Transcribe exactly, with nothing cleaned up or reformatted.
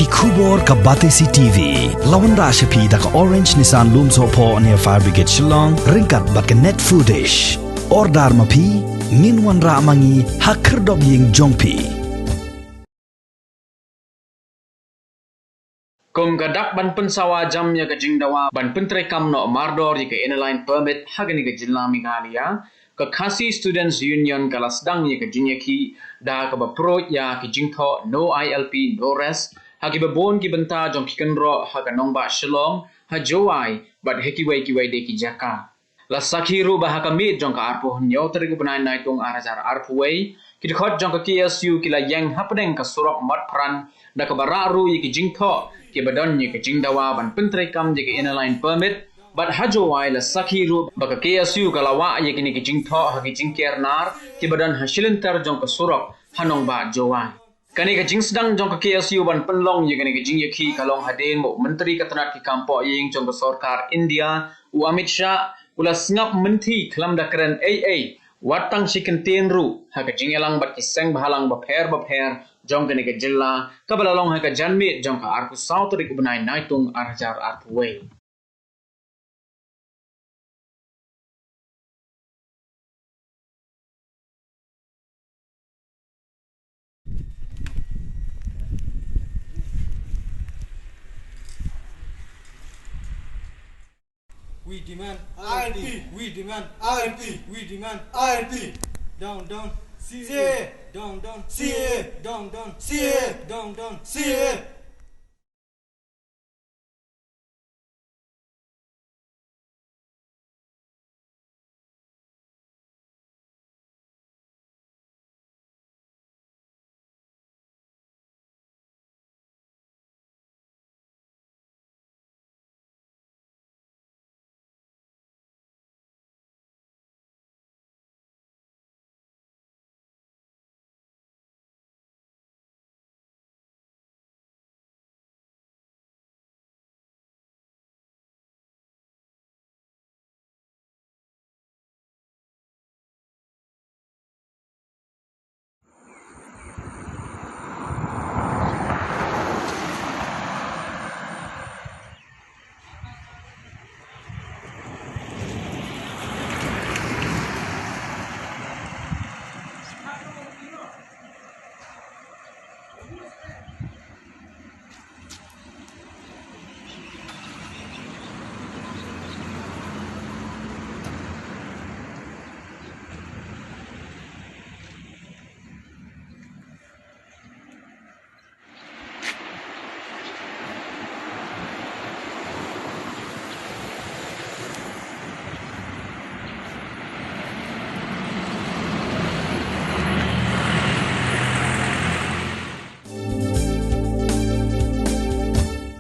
Khubor ka Batesi T V. La wanrah sha phi da ka Orange Nissan Lumsohphoh near Fire Brigade Shillong, ryngkat bad ka Net Foodish. Order ma phi, ngin wanrah ma ngi ha khyrdop ïing jong phi. Kum ka dak ban pynsawa jam ïa ka jingdawa ban pyntreikam noh mardor ïa ka Inner Line Permit ha kane ka jylla Meghalaya, ka Khasi Students Union ka la sdang ïa ka jingïakhih da kaba pruid ïa ki jingthoh No I L P, No Rest ha kiba bun ki bynta jong ki kynroh ha ka nongbah Shillong, ha Jowai bad ha kiwei kiwei de ki jaka. La sakhi ruh ba ha ka miet jong ka arphew hynñiew tarik u bnai Naitung ar hajar arphew wei, ki dkhot jong ka K S U ki la ïeng hapdeng ka surok Motphran da kaba rah ruh ïa ki jingthoh kiba don ïa ka jingdawa ban pyntreikam ïa ka Inner Line Permit, bad ha Jowai la sakhi ruh ba ka K S U ka la wah ïa kine ki jingthoh ha ki jingker nar kiba don ha shilynter jong ka surok ha nongbah Jowai. Kane ka jingsdang jong ka K S U ban pynlong ïa kane ka jingïakhih ka long hadien ba u Myntri ka tnat ki kam pohïing jong ka sorkar India, u Amit Shah, u la sngap mynthi khlem da kren ei ei, wat tang shi kyntien ruh, ha ka jingïalang bad ki seng bhalang bapher bapher jong kane ka jylla, kaba la long ha ka janmiet jong ka arphew saw tarik u bnai Naitung ar hajar arphew wei. We demand I L P. We demand I L P. We demand I L P. Down, down, C A. Down, down, C A. Down, down, C A. Down, down, C A.